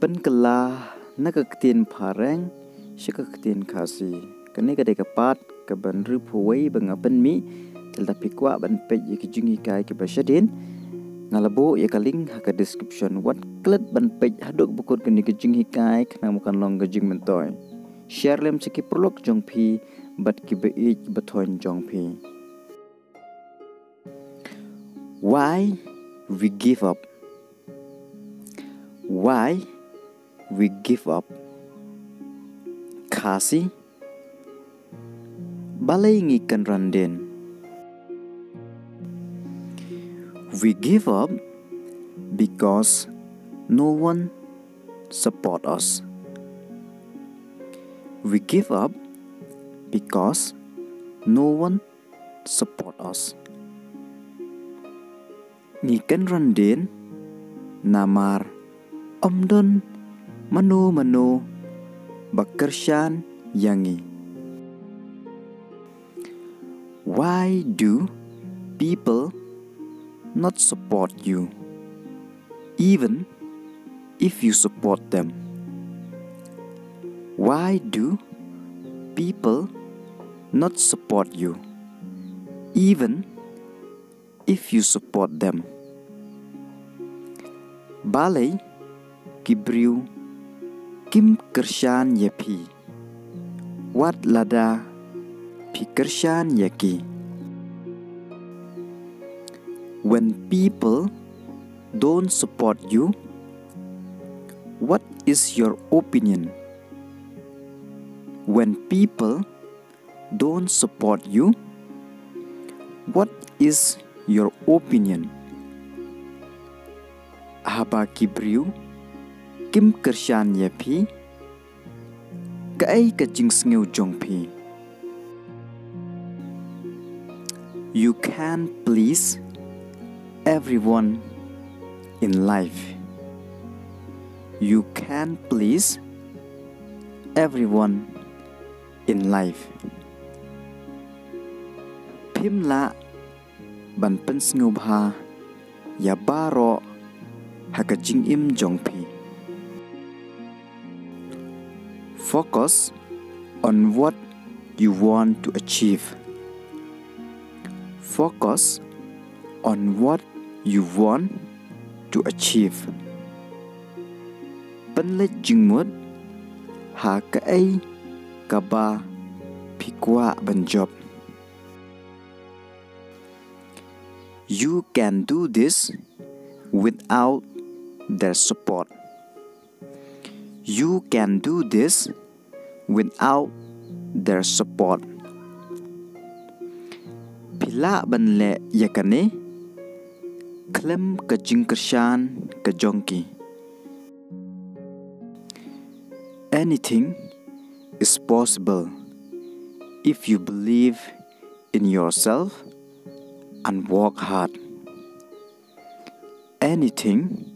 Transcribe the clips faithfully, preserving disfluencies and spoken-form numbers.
Pynkylla na ka ktien Phareng sha ka ktien Khasi. Kane ka dei ka part kaba hynriewphew wei ba nga pynmih. Te lada phi kwah ban peit ïa ki jinghikai kiba shadien, nga la buh ïa ka link ha ka description. Wat klet ban peit haduh ba kut kane ka jinghikai khnang ba kan long ka jingmyntoi. Share lem sha ki paralok jong phi bad kiba ïeit ba thoiñ jong phi. Why we give up? Why we give up? Khasi, balei ngi kynran dien? We give up because no one support us. We give up because no one support us. Ngi kynran dien namar ym don mano mano ba kyrshan ïa ngi. Why do people not support you, even if you support them? Why do people not support you, even if you support them? Balei ki briew kim kyrshan ïa phi wat lada phi kyrshan ïa ki? When people don't support you, what is your opinion? When people don't support you, what is your opinion? Haba ki briew kim kyrshan ïa phi, kaei ka jingsngew jong phi? You can't please everyone in life. You can't please everyone in life. Phim lah ban pynsngewbha ïa baroh ha ka jingim jong phi. Focus on what you want to achieve. Focus on what you want to achieve. Pynleit jingmut ha kaei kaba phi kwah ban jop. You can do this without their support. You can do this without their support. Phi lah ban leh ïa kane khlem ka jingkyrshan ka jong ki. Anything is possible if you believe in yourself and work hard. Anything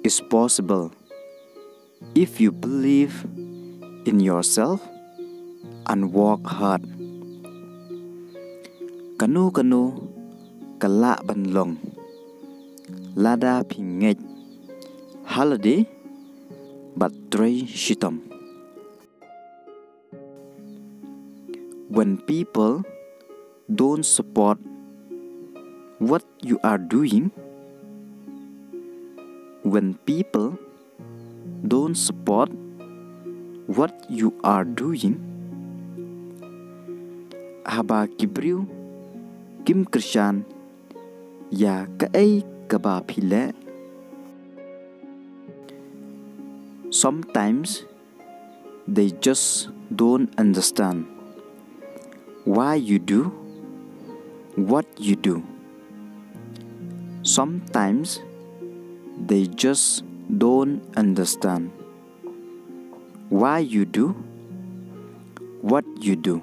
is possible if you believe in yourself and work hard. Kano kano ka lah ban long lada phi ngeit ha lade bad trei shitom. When people don't support what you are doing, when people don't support what you are doing, haba ki briew kim kyrshan ïa kaei kaba phi leh, sometimes they just don't understand why you do what you do. Sometimes they just don't understand why you do what you do.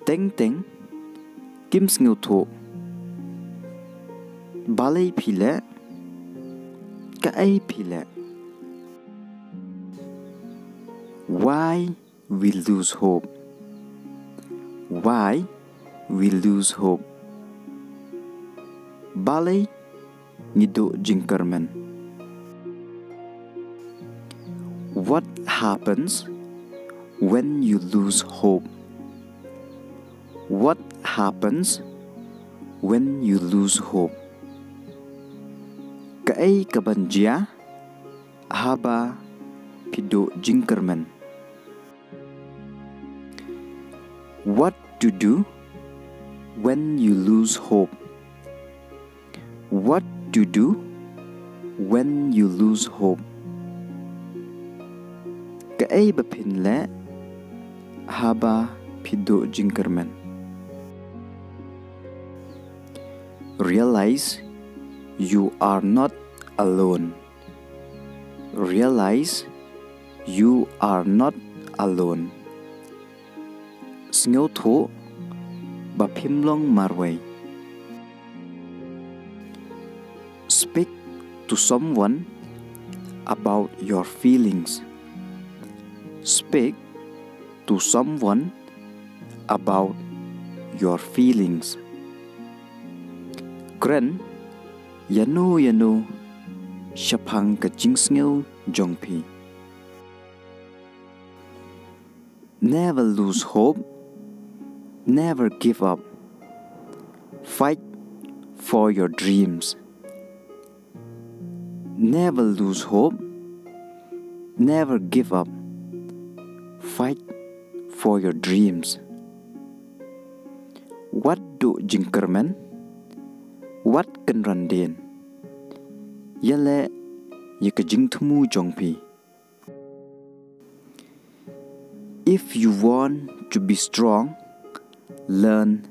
Teng teng kim sngewthuh balei phi leh kaei phi leh. Why we lose hope? Why we lose hope? Balei ngi duh jingkyrmen? What happens when you lose hope? What happens when you lose hope? Kaei kaban jia haba phi duh jingkyrmen? What to do when you lose hope? What to do when you lose hope? Kaei ba phin leh haba phi duh jingkyrmen? Realize you are not alone. Realize you are not alone. Sngewthuh ba phim long marwei. Speak to someone about your feelings. Speak to someone about your feelings. Kren ïano ïano shaphang ka jingsngew jong phi. Never lose hope. Never give up. Fight for your dreams. Never lose hope. Never give up. Fight for your dreams. Wat duh jingkyrmen. Wat kynran dien. Ïaleh ïa ka jingthmu jong phi. If you want to be strong, learn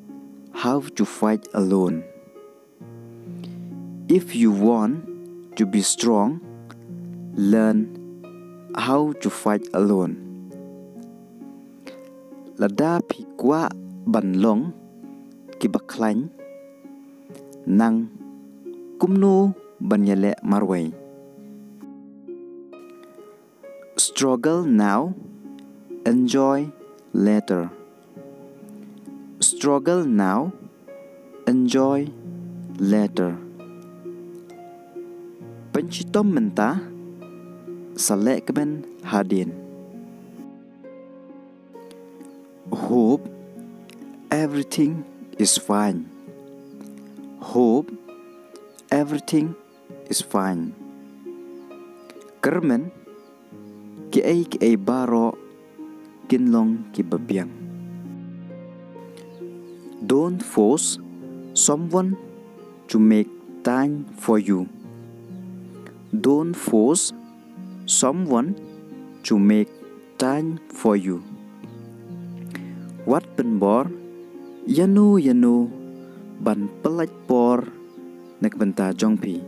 how to fight alone. If you want to be strong, learn how to fight alone. Lada phi kwah ban long kiba khlaiñ, nang kumno ban ïaleh marwei. Struggle now, enjoy later. Struggle now, enjoy later. Pynshitom mynta, sa lehkmen hadien. Hope everything is fine. Hope everything is fine. Kyrmen kiei kiei baroh kin long kiba biang. Don't force someone to make time for you. Don't force someone to make time for you. Wat pynbor ïano ïano ban pyllait por na ka bynta jong phi.